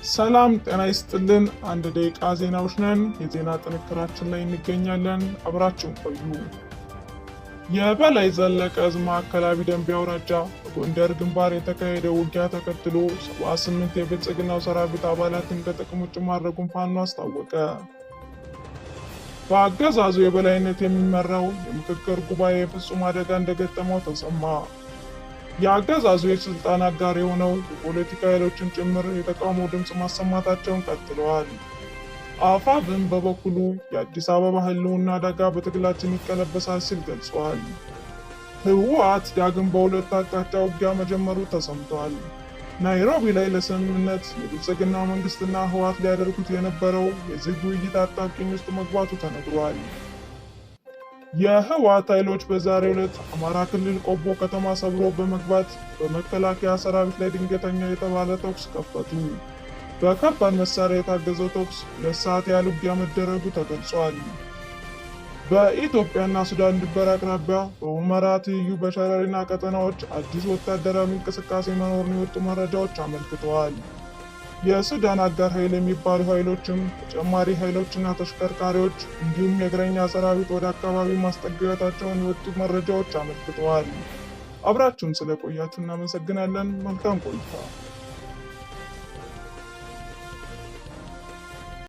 ሰላም ጤና ይስጥልን። አንድ ደቂቃ ዜናዎች ነን። የዜና ጥንቅራችን ላይ እንገኛለን። አብራችሁን ቆዩ። የበላይ ዘለቀ ዕዝ ማዕከላዊ ደንቢያ አውራጃ በጎንደር ግንባር የተካሄደው ውጊያ ተከትሎ 78 የብልጽግናው ሰራዊት አባላትን ከጥቅም ውጭ ማድረጉን ፋኖ አስታወቀ። በአገዛዙ የበላይነት የሚመራው የምክክር ጉባኤ ፍጹም አደጋ እንደገጠመው ተሰማ። የአገዛዙ የስልጣን አጋር የሆነው የፖለቲካ ኃይሎችን ጭምር የተቃውሞ ድምፅ ማሰማታቸውን ቀጥለዋል። አፋብን በበኩሉ የአዲስ አበባ ሕልውና አደጋ በትግላችን ይቀለበሳል ሲል ገልጿል። ህወሓት ዳግም በሁለት አቅጣጫ ውጊያ መጀመሩ ተሰምቷል። ናይሮቢ ላይ ለስምምነት የብልጽግናው መንግስትና ህወሓት ሊያደርጉት የነበረው የዝግ ውይይት አጣብቂኝ ውስጥ መግባቱ ተነግሯል። የህወሓት ኃይሎች በዛሬው ዕለት አማራ ክልል ቆቦ ከተማ ሰብሮ በመግባት በመከላከያ ሰራዊት ላይ ድንገተኛ የተባለ ተኩስ ከፈቱ። በከባድ መሳሪያ የታገዘው ተኩስ 2 ሰዓት ያህል ውጊያ መደረጉ ተገልጿል። በኢትዮጵያና ሱዳን ድንበር አቅራቢያ በሁመራ ትይዩ በሸረሪና ቀጠናዎች አዲስ ወታደራዊ እንቅስቃሴ መኖሩን የወጡ መረጃዎች አመልክተዋል። የሱዳን አጋር ኃይል የሚባሉ ኃይሎችም ተጨማሪ ኃይሎችና ተሽከርካሪዎች እንዲሁም የእግረኛ ሰራዊት ወደ አካባቢው ማስጠጋታቸውን የወጡ መረጃዎች አመልክተዋል። አብራችሁን ስለቆያችሁ እናመሰግናለን። መልካም ቆይታ።